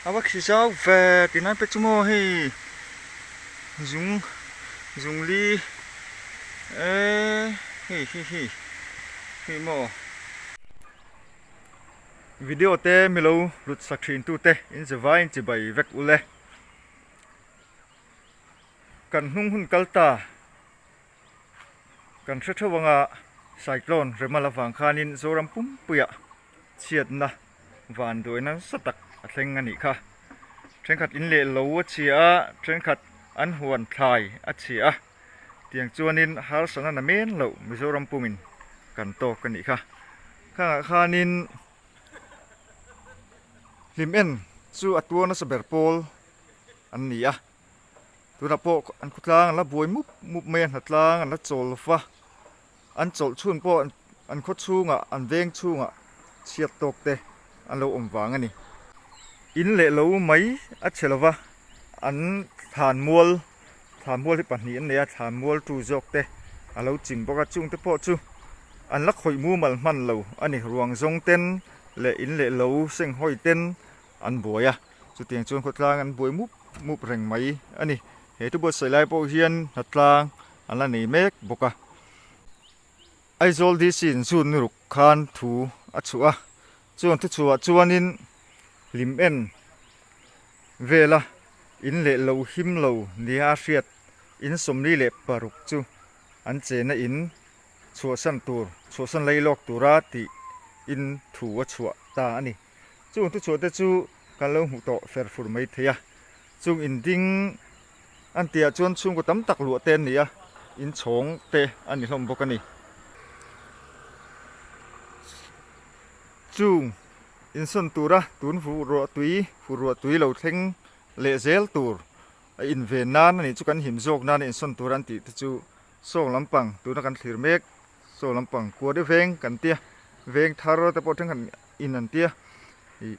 A va khi zau ve tih nan pek chu maw hei zung zung li eee hei hei hei hei maw video te milo lut sak thin tu te in che vai in chibai vek ule kan hnung hun kal ta kan hre theuh anga cyclone remal avang khanin Zoram pumpuiah chhiatna van duai nasa tak a thleng a nih kha. Thenkhat in leh lo a chhia a, thenkhat an huan thlai a chhia a, tiang chuanin harsatna na men loh Mizoram pumin kan tawk a nih kha. Khangah khanin hlim en chu a tuar nasa ber pawl an ni a, tunah pawh an khawtlang an la buai mup mup mai a, hnatlang an la chawl va. An chawlh chhun pawh an khaw chhungah, an veng chhungah chhiat tawk te an lo awm vang a ni. In leh lo mai a chhe lova, an thlanmual, thlanmual hi pahnih an nei a, thlanmual tu zawk te a lo chim bawk a, chung te pawh chu an la khawih mumal hman lo a ni. Ruang zawng ten leh in leh lo senghawi ten an buai a, chutiang chuan khawtlang an buai mup mup reng mai a ni. He thu buatsaih lai pawh hian hnatlang an la nei mek bawk a. Aizawl DC in zun ni ruk khan thu a chhuah a, chuan thu chhuah chuanin hlim en vela in leh lo him lo nia a hriat in 46 chu an chena in chhuahsan tur chhuahsan lei lawk tura tih in thu a chhuah ta a ni. Chung thu chhuah te chu kan lo hmuh tawh fer fur mai thei a, chung in ding An tihah chuan chhungkaw tam tak luah te an ni a, inchhawng te a ni hlawm bawk a ni. Chung insawn tura tun fuh ruahtui, fuh ruahtui lo thleng leh zel tur a inven nan a nih chu kan him zawk nan a insawn tur an tih te chu sawng lampang tuna kan thlir mek sawng lampang kuar deuh veng kan tia veng thar te pawh thenkhat in an tia ih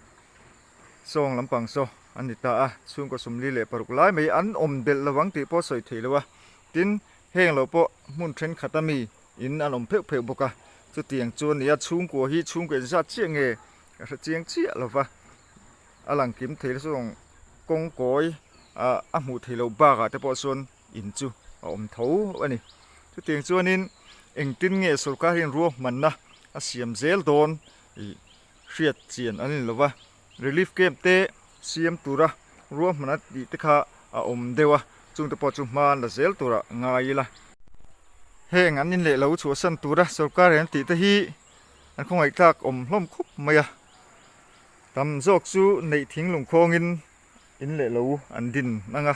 Sawng lampang saw an ni ta a, chhungkaw 46 lai mai an awm belh lo ang tih pawh sawi thei lo a. Tin, heng lo pawh hmun thenkhat a mi in an awm pheuh pheuh bawk a. Chutiang chu a ni a, chhungkua hi chhungkaw inzat chiah nge ka hre chiang chiah lo va, a lang kim thei la sawng kawng kawi a hmuh theih loh bakah te pawh chuan in chu a awm tho a ni. Chutiang chuanin engtin nge sorkar hian ruahmanna a siam zel dawn ih hriat chian an ni lova, relief camp te siam tura ruahman a tih te kha a awm deuh a, chung te pawh chu hma an la zel tura ngai ila. Heng an inleh lo chhuahsan tura sorkar hian tih te hi an khawngaihthlak awm hlawm khawp mai a, tam zawk chu neih thing lungkhawngin inleh lo an din ang a,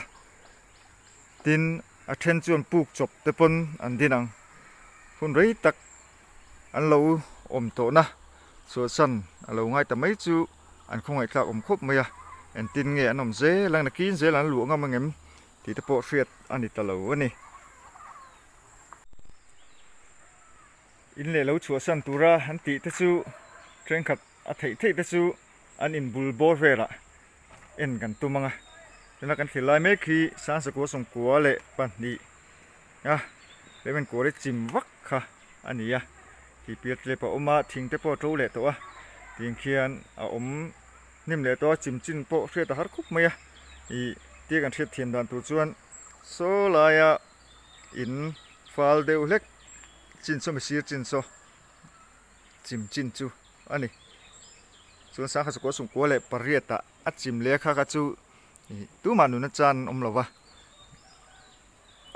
tin a then chuan puk chawp te pawn an din ang, hun rei tak an lo awm tawhna chhuahsan a lo ngai ta mai chu an khawngaihthlak awm khawp mai a, engtin nge an awm zel ang nakin zel an luah ngam angem tih te pawh hriat a ni ta lo a ni. In leh lo chhuahsan tura an tih te chu thenkhat a theih theih te chu an inbul bawr velah en kan tum ang a, tuna kan thlir lai mek hi Sangsakua 92 a Lemon kual hi chim vak kha a ni a, tih pial tlep a awm a, thing te pawh a to leh tawh a, tiang khian a awm hnim leh tawh a, chim chin pawh hriat a har khawp mai a, ih tia kan hriat thiam dan tur chuan saw laia in fal deuh hlek chin saw misir chin saw chim chin chu a ni, chuan sangha sakawr 98 ah a chim leh a kha kha chu ih tumah nuna chan an awm lo va.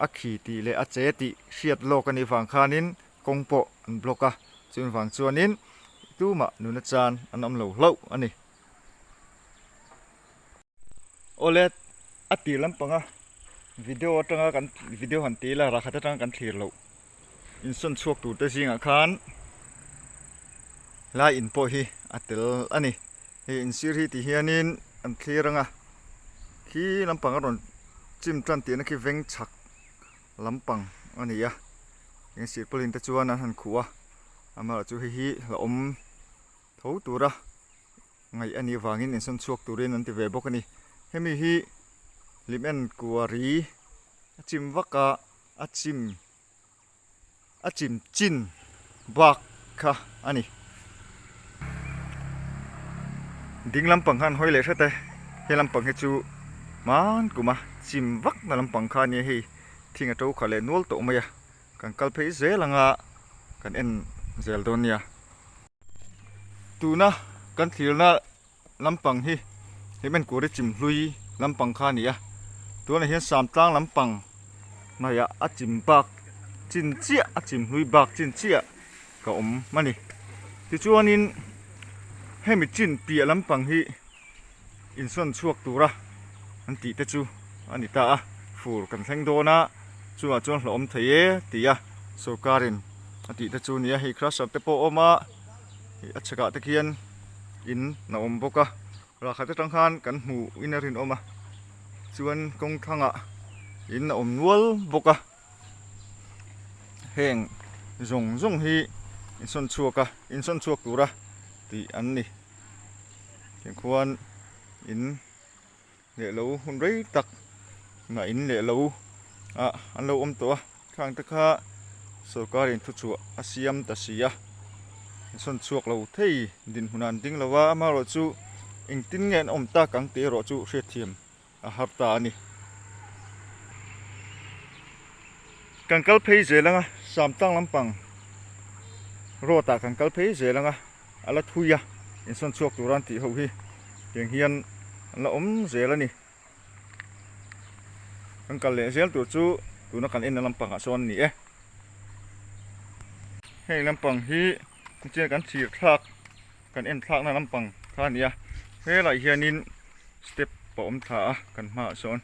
A khi tih leh a che tih hriat lawk a nih vang khanin kawng pawh an block a, chumi vang chuanin tumah nuna chan an awm lo hlauh a ni. Awle a tir lampanga video atanga kan video han ti ila rakhat atanga kan thlir loh insawn chhuak tur te zingah khan lai in pawh hi a tel a ni. Hei insir hi ti hianin an thlir anga khi lampang a rawn chim tan tihna khi veng chhak lampang a ni a eng sirpawlin te chuan an han khuh a amaherawh chu hei hi la awm tho tura ngaih a nih vangin insawn chhuak turin an ti ve bawk a ni hemi hi lim en kuari a chim vak a a chim a chim chin bak kha a ni. Ding lampang khan hawi leh hret e. He lampang hi chu hman kuma chim vak na lampang kha a nia hei thing a to kha leh nual tawh mai a kan kal phei zel anga kan en zel dawn nia. Tuna kan thlirna lampang hi Hlimenkuri chim hlui lampang kha a ni a, tunah hian Samtlang lampang hnaihah a chim bak chin chiah a chim hlui bak chin chiah ka awm a ni. Tichuanin hemi chin piah lampang hi insawn chhuak tura an tih te chu a ni ta a, fur kan thleng dawn a, chungah chuan hlauhawm thei e tih a sorkarin a tih te chu a ni a, hei crusher te pawh a awm a, a chhekah te khian in a awm bawk a, rah khat atang khan kan hmuh in a rinawm a, chuan kawng thlangah in a awm nual bawk a. Heng zawng zawng hi insawn chhuak a insawn chhuak tura tih an ni. Tiang khuan in leh lo hun rei tak ngah in leh lo ah an lo awm tawh a khang te kha sorkar in thuchhuah a siam ta si a insawn chhuak lo thei dinhmun ah an ding lo a amaherawhchu engtin nge an awm tak ang tih erawh chu hriatthiam a har ta a ni. Kan kal phei zel anga Samtlang lampang road ah kan kal phei zel anga a la thui a insawn chhuak tura an tih ho hi tiang hian an la awm zel a ni. Kan kal leh zel tur chu tuna kan enna lampang ah sawn a ni e. Heng lampang hi chian kan thir thlak kan en thlakna lampang kha a ni a helaiah hianin step a awm thla a kan hmaah sawn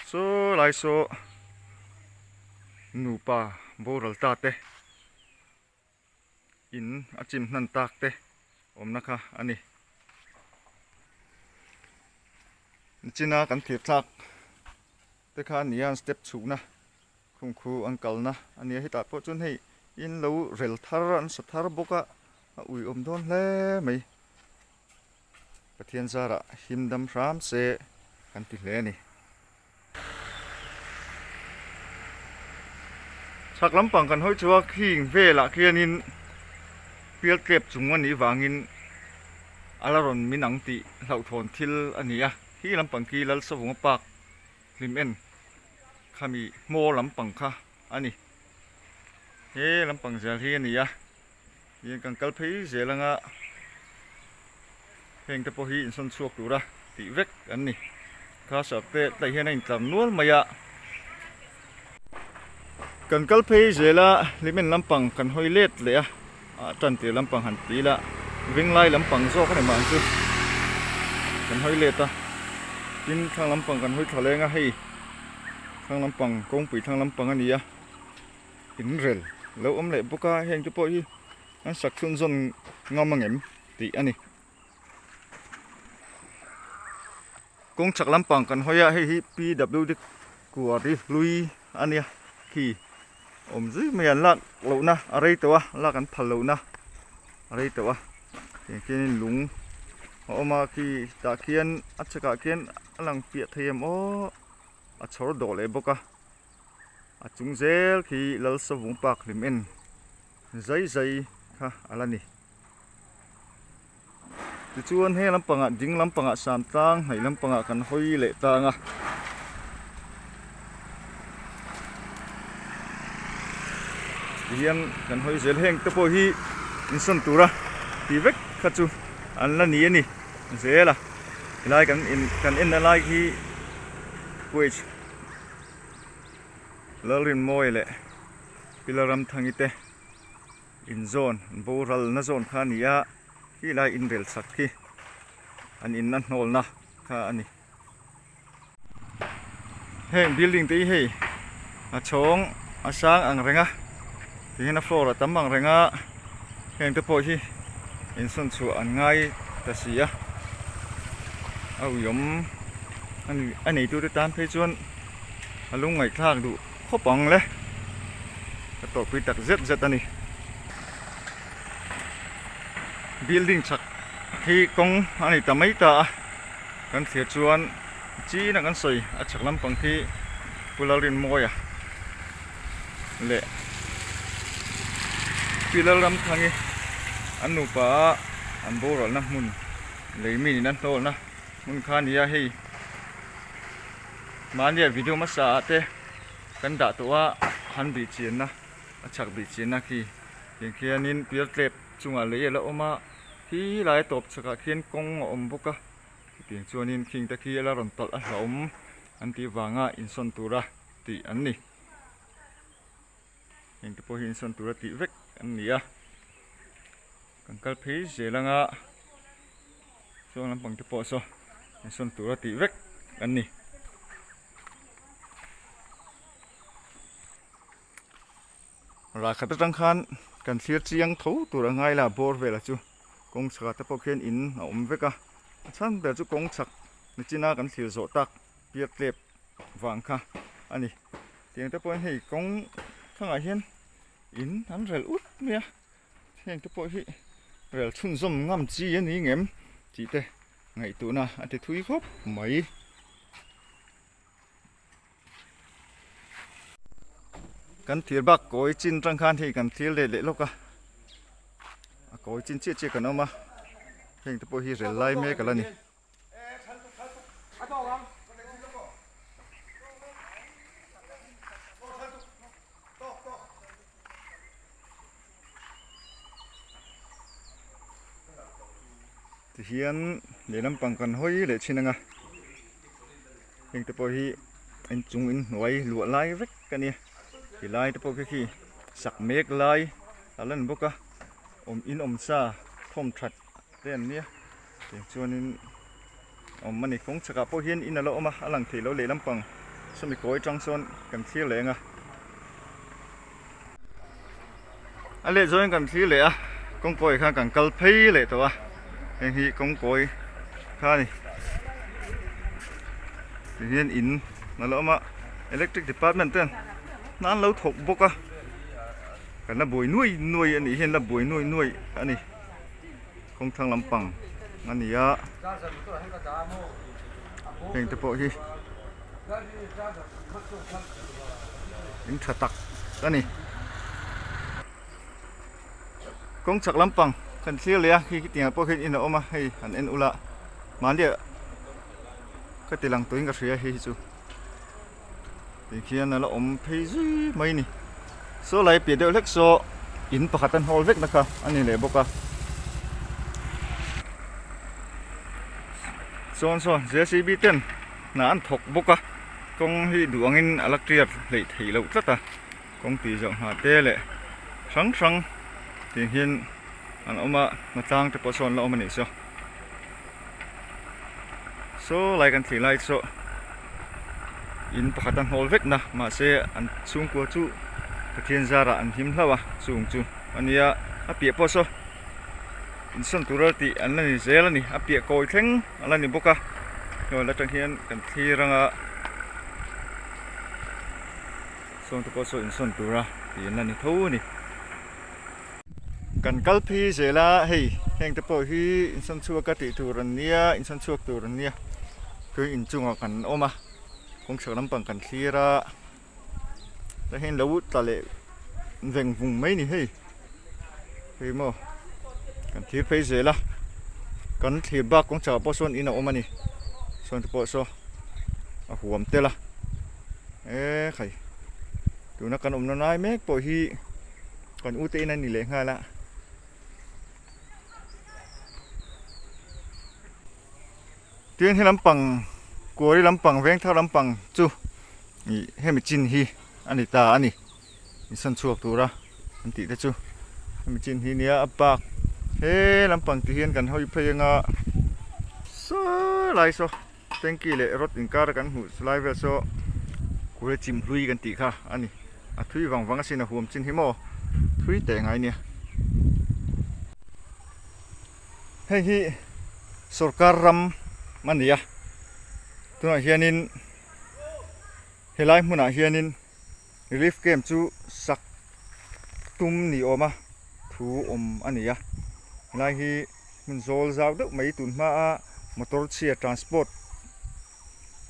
saw lai saw nupa boral ta te in a chim hnan tak te awmna kha a ni. Nichina kan thir thlak te kha a ni a an step chhukna. Khungkhu an kalna a nia hetah pawh chuan hei in lo rel thar an sa thar bawk a a uiawm dawn hle mai Pathian zarah him dam hram se kan ti hle a ni. Chhak lampang kan hawi chu a khing velah khianin pialtlep chung a nih vangin a la rawn min ang tih hlauhthawn thil a ni a khi lampang khi Lalsavunga park hlim en khami hmaw lampang kha a ni he lampang zel hi a ni a tihian kan kal phei zel anga heng te pawh hi insawn chhuak tura tih vek an ni khasar te tlai hian a intlar nual mai a kan kal phei zel a hlim en lampang kan hawi let leh a a tan tir lampang han ti ila venglai lampang zawk a ni mah ang chu kan hawi let a tin thlang lampang kan hawi thla leng a hei thlang lampang kawngpui thlang lampang a ni a in rel lo awm leh bawk a heng te pawh hi an sak chhunzawn ngam ang em tih a ni. Kawng chhak lampang kan hawi a hei hi PWD kuari hlui a nia khi awm zui mai an lak lohna a rei tawh a lak an phal lohna a rei tawh a tiang khianin lung a awm a khi tah khian a chhakah khian a lang fiah thei em aw a chhawr dawh leh bawk a a chung zel khi Lalsavung park hlim en zai zai kha a la ni. Tichuan heng lampangah ding lampangah Samtlang hnaih lampangah kan hawi leh tang a. Tihian kan hawi zel heng te pawh hi insawn tura tih vek kha chu an la ni a ni zel a. Helai kan in kan enna lai hi Kuwait Lalrinmawia leh Pi Lalramthangi te. In zawn an boral na zawn kha a ni a khi lai inrel sak khi an inna hnawlna kha a ni. Heng building te hi hei a chhawng a sang ang reng a tihian a floor a tam ang reng a heng te pawh hi insawn chhuah an ngai ta si a a uiawm a neitute tan phei chuan a lungngaihthlak duh. Khawp ang le, ka tawhpui tak zet zet a ni. Building chhak hi kawng a ni ta mai ta a, kan thlir chuan chin a kan sawi a chhak lampang khi Pu Lalrinmawia leh Pi Lalramthangi an nupa a an boralna hmun. Lei mi in a hnawlna hmun kha a ni a hei mahnia video hmasa ah te kan dah tawh a han bih chianna a chhak bih chianna khi tiang khianin pialtlep chungah lei a la awm a khi lai tawp chhakah khian kawng a awm bawk a chutiang chuanin khing te khi a la rawn tawlh a hlauhawm an tih vanga insawn tura tih an ni. Heng te pawh hi insawn tura tih vek an ni a kan kal phei zel anga chuang lampang te pawh saw insawn tura tih vek an ni. Ralkhat atang khan kan thlir chiang tho tur a ngai la bawr velah chu kawng chhakah te pawh khian in a awm vek a a chhan ber chu kawng chhak nichina kan thlir zawh tak piar tlep vang kha a ni. Tiang te pawhin hei kawng thangah hian in an rel ut mai a heng te pawh hi rel chhunzawm ngam chi a ni ngem tih te ngaihtuahna a ti thui khawp mai. Kan thir bak kawi chin tang khan hei kan thlir leh leh lawk a a kawi chin chiah chiah kan awm a heng te pawh hi rel lai mek a la ni. Tihian lehlam pang kan hawi leh thin anga heng te pawh hi inchung inhnuai luah lai vek a nia tilai te pawh khi khi sak mek lai a lan bawk a awm in awm sa thawm that te an nia tiang chuanin awm a ni kawng chhakah pawh hian in a lo awm a a lang thei lo lehlam pang sawmi kawi atang sawn kan thlir leh ang a a leh zawngin kan thlir leh a kawng kawi khan kan kal phei leh tawh a heng hi kawng kawi kha a ni ti hian in a lo awm a electric department ten hna an lo thawk bawk a kan la buai nuai nuai a nih hian la buai nuai nuai a ni. Kawngthlang lampang a ni a heng te pawh hi in tha tak a ni kawng chhak lampang kan thlir leh a khi khitiangah pawh khian in a awm a hei han en ula mahni ah ka ti lang tuin ka hria hei hi chu Tih khian a la awm phei zui mai a ni. Saw lai piah deuh hlek saw in pakhat an hawl vek na kha a ni leh bawk a. Chuan saw JCB ten hna an thawk bawk a, kawng hi duh angin a la clear hleih theih loh tlat a, kawng tih zawh hna te leh hrang hrang tih hian an awm a, hnatlang te pawh saw an la awm a nih saw. Saw lai kan thlir lai saw in pakhat a hnawl vek na mahse an chhungkua chu Pathian zarah an him hlauh a chung chu a nia a piah pawh saw insawn tur a tih an la ni zel a ni a piah kawi thleng a la ni bawk a hnuai atang hian kan thlir anga sawn te pawh saw insawn tura tih an la ni tho a ni. Kan kal phei zel a hei heng te pawh hi insawn chhuak a tih tur an nia insawn chhuak tur an nia tui inchungah kan awm a kawngchhak lampang kan thlir a tah hian lo tla leh veng vung mai a ni hei hei maw kan thlir phei zel a kan thlir bak kawngchhak ah pawh sawn in a awm a ni sawn te pawh saw a huam tel a ekhai tuna kan awmna lai mek pawh hi. Kan u te in a ni leh nghal a. Tin he lampang kuari lampang veng thar lampang chu ih hemi chin hi a ni ta a ni insawn chhuak tura an tih te chu hemi chin hi nia a bak he lampang ti hian kan hawi phei anga saw lai saw tanky leh rod inkar a kan hmuh lai vel saw kura chim hlui kan tih kha a ni a thui vang vang asin a huam chin hi maw thui teh ngai nia hei hi sorkar ram a ni a tunah hianin helai hmunah hianin relief camp chu sak tum ni awma thu awm a ni a helai hi hmun zawl zau deuh mai tun hmaa motor chhia transport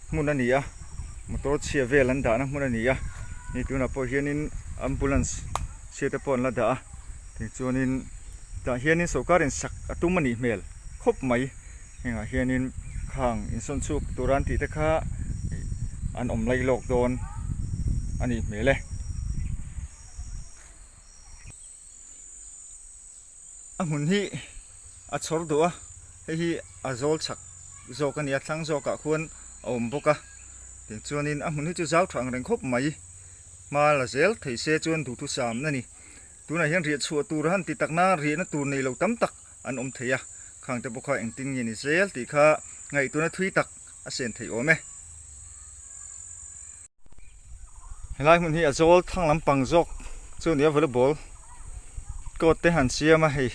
hmun a ni a motor chhia vel an dahna hmun a ni a hei tunah pawh hianin ambulance chhia te pawh an la dah a tichuanin tah hianin sorkarin sak a tum a nih hmel khawp mai. Hengah hianin khang insawn chhuk tura an tih te kha an awm lai lawk dawn a nih hmel e. A hmun hi a chhawr duh a, hei hi a zawl chak zawk a ni a, thlang zawkah khuan a awm bawk a, tichuanin a hmun hi chu zau tha ang reng khawp mai, hma la zel thei se chuan duhthusam a ni. Tunah hian riah chhuah tur a han ti tak na, riahna tur nei lo tam tak an awm thei a, khang te pawh kha engtin nge ni zel tih kha ngaihtuahna thui tak a sen theih awm e. Helai hmun hi a zawl thlang lampang zawk chu a ni a, volleyball court te han siam a hei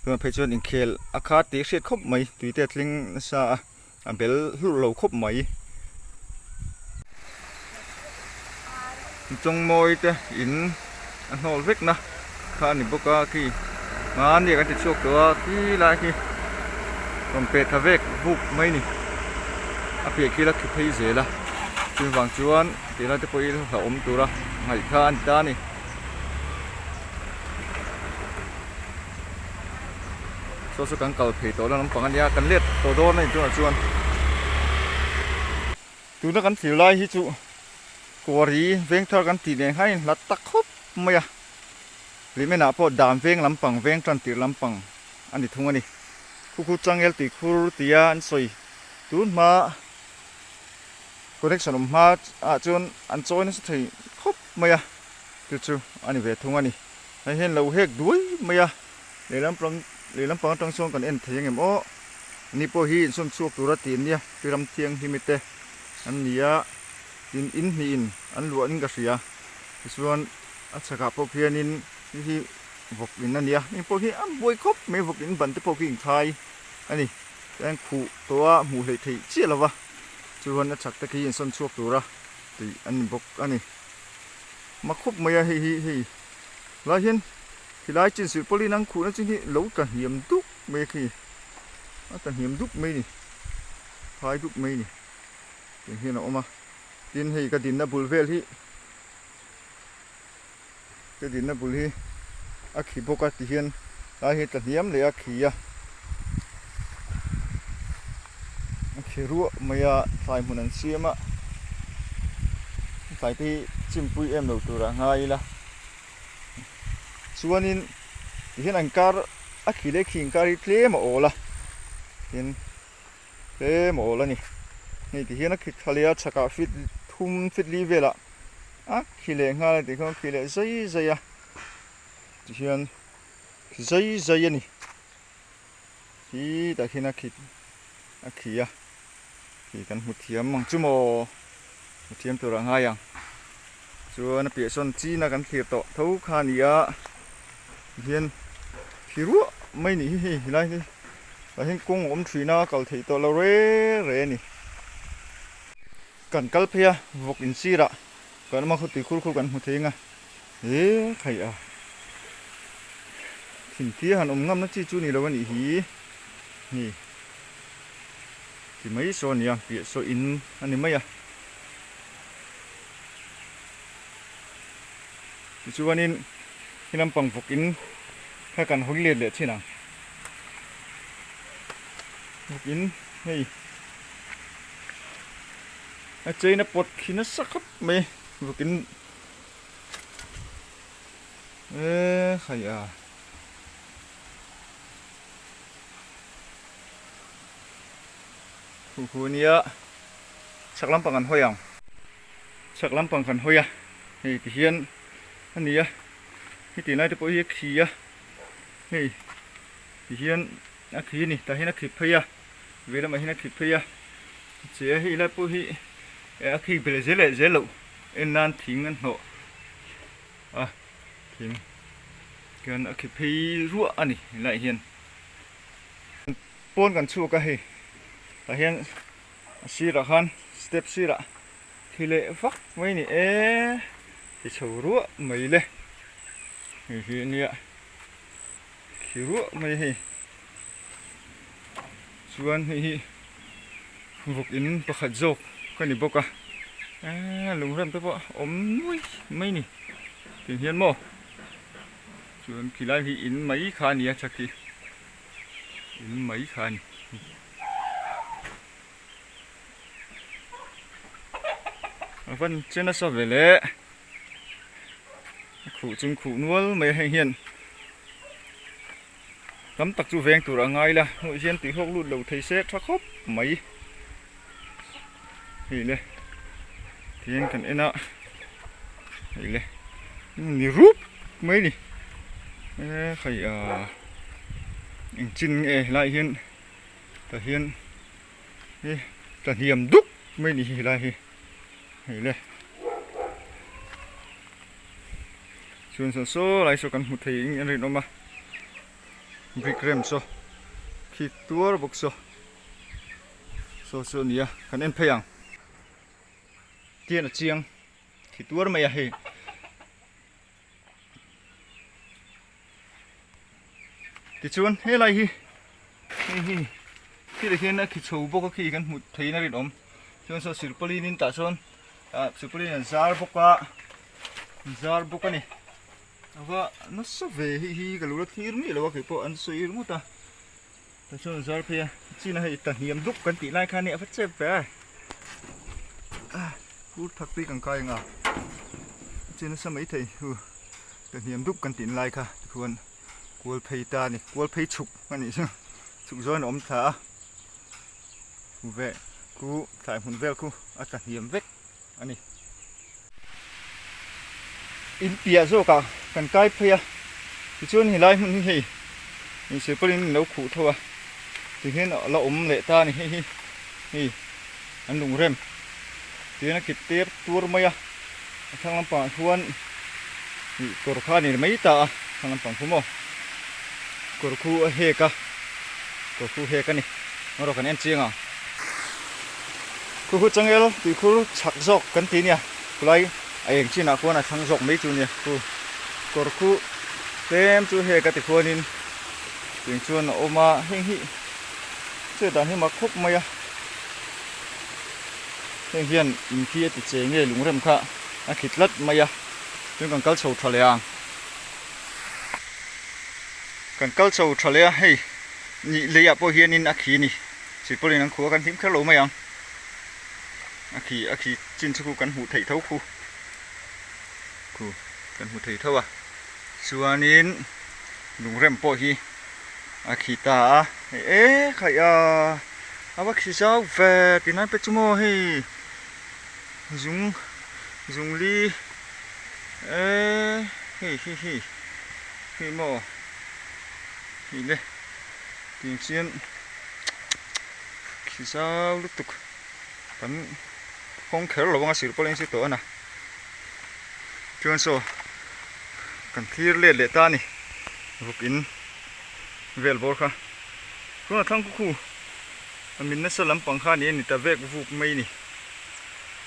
tunah phei chuan inkhel a khat tih a hriat khawp mai tui te a tling nasa a. A bel hlurh lo khawp mai. Chawngmawi te in a hnawl vek na kha a ni bawk a khi hmani ah kan ti chhuak tawh a khi lai khi rawn peh thla vek vuk mai a ni. A piah khi la khi phei zel a chuvang chuan tih lai te pawh hi hlauhawm tura ngaih kha a ni ta a ni. Saw chu kan kal phei tawh la lampang a nia kan let tawh dawn a ni tunah chuan tuna kan thlir lai hi chu Kuari veng thar kan tih nen khan a inhlat tak khawp mai a Hlimenah pawh dan veng lampang veng tan tirh lampang a ni thung a ni khu khu changel tuikhur tia an sawi tun hma connection awm hma ah chuan an chawi nasa thei khawp mai a chu chu a ni ve thung a ni. Hei hian lo hek duai mai a, lehlam pang lehlam pang atang sawn kan en thei ang em aw. Ani pawh hi insawn chhuak tura ti an nia, pi ram thianghlim te an ni a, tin in hnihin an luah in ka hria. Tichuan a chhakah pawh khianin hei hi vawk in a ni a, heng pawh hi a buai khawp mai vawk in ban te pawh khi inkhai a ni. Chuan khuh tawh a hmuh hleih theih chiah lo va, chuan a chhak te khi insawn chhuak tura tih an ni bawk a ni. Ma khawp mai a hei hi hei lai hian khilai chin silpawlin an khuhna chin hi lo tla hniam dup mai a khi a tla hniam dup mai a ni phai dup mai a ni tiang hian a awm a tin hei ka dinna bul vel hi ka dinna bul hi a khi bawk a ti hian lai hi tla hniam leh a khi a a khi ruah mai a thlai hmun an siam a thlai te hi chimpui em lo turah ngai ila chuanin tihian an kar a khi leh khi inkar hi tlem a awl a tin tlem a awl a ni hei tihian a khi tha leh a chhakah feet thum feet li velah a khi leh nghal a tikhian a khi leh zai zai a tihian khi zai zai a ni khi tah khian a khi a khi a khi kan hmu thiam ang chu maw hmu thiam tur a ngai ang chuan a piah sawn china kan thlir tawh tho kha a ni a tihian khi ruah mai nih hi hei helai hi tah hian kawng a awm thin a kal theih tawh lo re re a ni kan kal phei a vawk in sirah kan awm a khawtui khur khur kan hmu thei ang a he khaih a thinthia han awm ngamna chi chu ni lo a nih hi ni ti mai saw a nia piah saw in a ni mai a tichuanin he lampang vawk in kha kan hawi let leh thin ang vawk in hei a chain a pawt khi nasa khawp mai vawk in. E khai a. Khu khu nia chhak lampang kan hawi ang. Chhak lampang kan hawi a hei ti hian a ni a heti lai te pawh hi a khi a hei ti hian a khi a ni tah hian a khi phei a vei lamah hian a khi phei a che a hei lai pawh hi a khi belh zel leh zel loh. En nan thing an hnawh a thing khian a khi phei ruah a ni helaiah hian pawn kan chhuak a hei tah hian a sirah khan step sirah khi leh vak mai a ni e ti chho ruah mai le hei hi a nia khi ruah mai a hei chuan hei hi vawk in pakhat zawk ka ni bawk a eee lungrem te pawh awm nuai mai ni tih hian maw chuan khilai hi in mai kha a ni a chak hi. In mai kha a ni. A van che nasa ve le a khuh chung khuh nual mai a heng hian tam tak chu veng tur a ngai la hmuh hian tui hawk lut lo thei se tha khawp mai hei le tihian kan en a hei le ni rup mai a ni e hei ah engchin nge helaiah hian tah hian hi tla hniam dup mai a ni hi helai hi hei le chuan saw saw lai saw kan hmu thei eng a rinawm a brick rem saw khi tuar bawk saw saw chu a ni a kan en phei ang tian a chiang khi tuar mai a hei. Tichuan helai hi hei hi khilai khian a khi chho bawk a khi kan hmuh theihin a rinawm chuan saw silpaulin in tah chuan ah silpaulin an zar bawk a an zar bawk a ni ava nasa ve hei hi ka lo la thlir miah lo a kei pawh an sawi ringawt a tah chuan an zar phei a chin a hei ta hniam duk kan tih lai khan hei ava chep ve a fur thak te hi kan kai ang a chin nasa maithei hu ta hniam dup kan tih lai kha tikhuan. Kual phei ta a ni, kual phei chhuk a nih chu, chhuk zawn a awm thla a, ve khu thlai hmun vel khu a tla hniam vek a ni. In piah zawkah kan kai phei a, tichuan helai hmun hi hei inchhir pawhin an lo khuh tho a, tihian a la awm leh ta a ni hei hi, hei an lungrem tihian a kit tir tur mai a. A thlang lampangah chuan ih kawr kha a ni mai ta a thlang lampang khu maw kawr khu a hek a kawr khu hek a ni erawh kan en chiang ang khu khu changel tuikhur chhak zawk kan ti nia khulai a eng chinah khuan a thlang zawk mai chu nia khu kawr khu tlem chu hek a ti khuanin tiang chuan a awm a heng hi chet dan hi mak khawp mai a. Heng hian in khi a ti che nge lungrem kha a khi tlat mai a, chuan kan kal chho tha leh ang. Kan kal chho tha leh a, hei nih leiah pawh hianin a khi a ni, silpawlin an khua kan hlim kher lo mai ang. A khi a khi chin chu khu kan hmuh theih tho khu, khu kan hmu thei tho a, chuanin lungrem pawh hi a khi ta a, hei e khaih a. A va khi zau ve tih nan pek chu maw hei zung zung li eee hei hi hi hei maw hei le tiang chian khi zau lutuk kan hawng kher lo anga sir pawh eng si tawh a na chuan saw kan thlir let leh ta a ni vuk in vel bawr kha. Tuna thlang khu a min nasa lampang kha ni a ni ta vek vuk mai ni.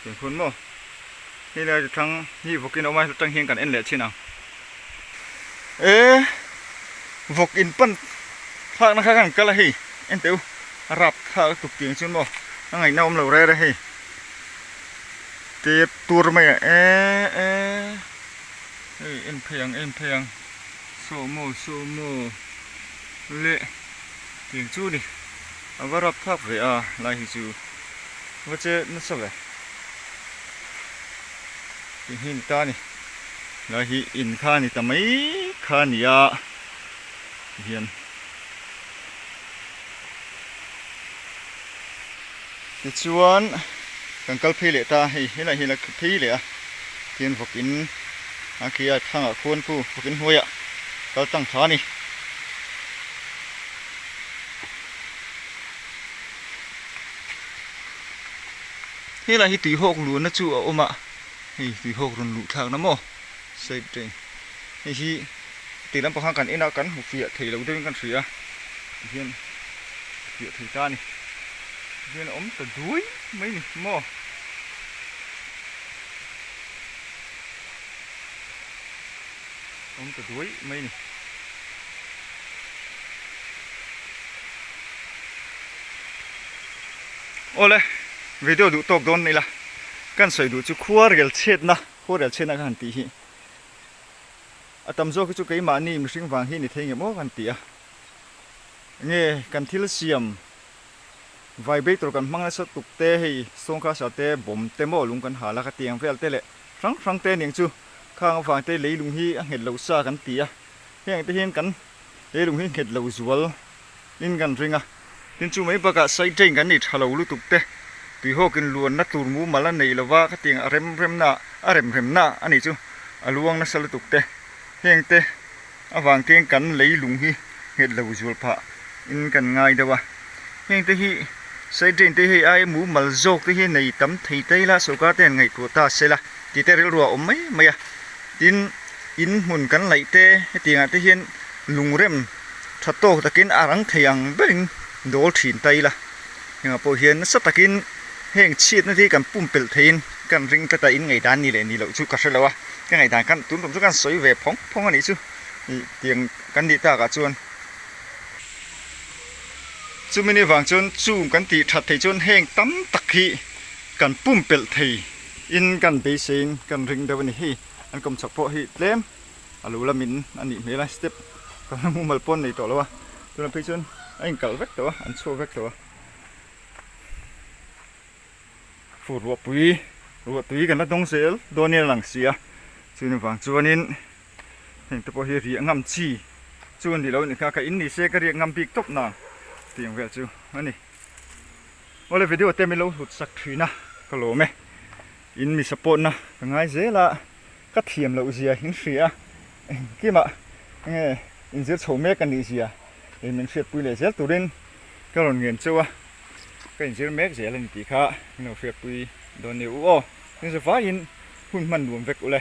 Tiang khuan maw hei lai chu thlang hi vawk in a awm a atang hian kan en leh thin ang. E vawk in pan thlakna kha kan kal a hei en teh u a rap thlak lutuk tiang chuan maw a ngaihna awm lo rere hei tep tur mai a e e hei en phei ang en phei ang saw maw saw maw. Leh tiang chu ni a va rap thlak ve a lai hi chu va che nasa ve tih hi ni ta a ni lai hi in kha a ni ta mai kha a ni a ti hian tichuan kan kal phei leh ta a hei helai hi a la phei leh a tihian vawk in a khi a thlang ah khuan khu vawk in hnuai ah kal tlang tha a ni. Helai hi tuihawk luhna chu a awm a hei tuihawk rawn luh thlakna maw side drain hei hi tih lampang khan kan en a kan hmu fiah thei lo deuhin kan hria tihian fiah thei ta a ni tihian a awm ta duai mai ni maw. Awm ta duai mai ni. Awle video duh tawk dawn ila kan sawi duh chu khua rel chhiatna khua rel chhiatna ka han tih hi a tam zawk hi chu keimahni mihring vang hi ni thei ngem aw ka han ti a. Nge kan thil siam vibrator kan hmang nasa tuk te hei stone crusher te bomb te maw lung kan hal a ka tiang vel te leh hrang hrang te aniang chu khang avang te leilung hi a nghet lo sa kan ti a heng te hian kan leilung hi nghet lo zual in kan ring a tin chu mai bakah side drain kan nei tha lo lutuk te tuihawkin luanna tur mumal a nei lova ka tiang a rem rem na a rem rem na a nih chu a luang nasa lutuk te heng te. Avang te kan leilung hi nghet lo zual phah in kan ngai deuh a, heng te hi side drain te hi ai mumal zawk te hi nei tam thei ta ila sorkar te an ngaihtuah ta se la tih te rilru a awm mai mai a, tin in hmun kan laih te hetiang ah te hian lungrem tha tawk takin a rang thei ang berin dawl thin ta ila hengah pawh hian nasa takin heng chhiatna te hi kan pumpelh theiin kan ring tlat a, in ngaihdan ni leh ni loh chu ka hre lo a. Ka ngaihdan khan tun tum chu kan sawi ve phawng phawng a nih chu ih tiang kan nih takah chuan chumi ni vang chuan chung kan tih that thei chuan heng tam tak hi kan pumpelh thei in kan beiseiin kan ring deuh a ni hei an kawm chhak pawh hi tlem a lo la min a nih hmel a step kan la mumal pawh an nei tawh lo a tunah phei chuan a inkalh vek tawh a an chhuak vek tawh a. Fur ruahpui ruahtui kan la dawng zel dawn in a lang si a, chumi vang chuanin heng te pawh hi riah ngam chi chu a ni lo a nih kha, ka in ni se ka riak ngam bik tawp nang tih ang vel chu a ni. Awle video te min lo hlut sak thin a ka lawm e, in mi support na ka ngai zel a, ka thiam loh zia in hria a, engkimah enge inzir chho mek a nih zia min hriatpui leh zel turin ka rawn ngen cheu a. Ka inzir mek zel a ni tih kha min lo hriatpui dawn nia u aw. Tin zavaiin hun hman nuam vek ule.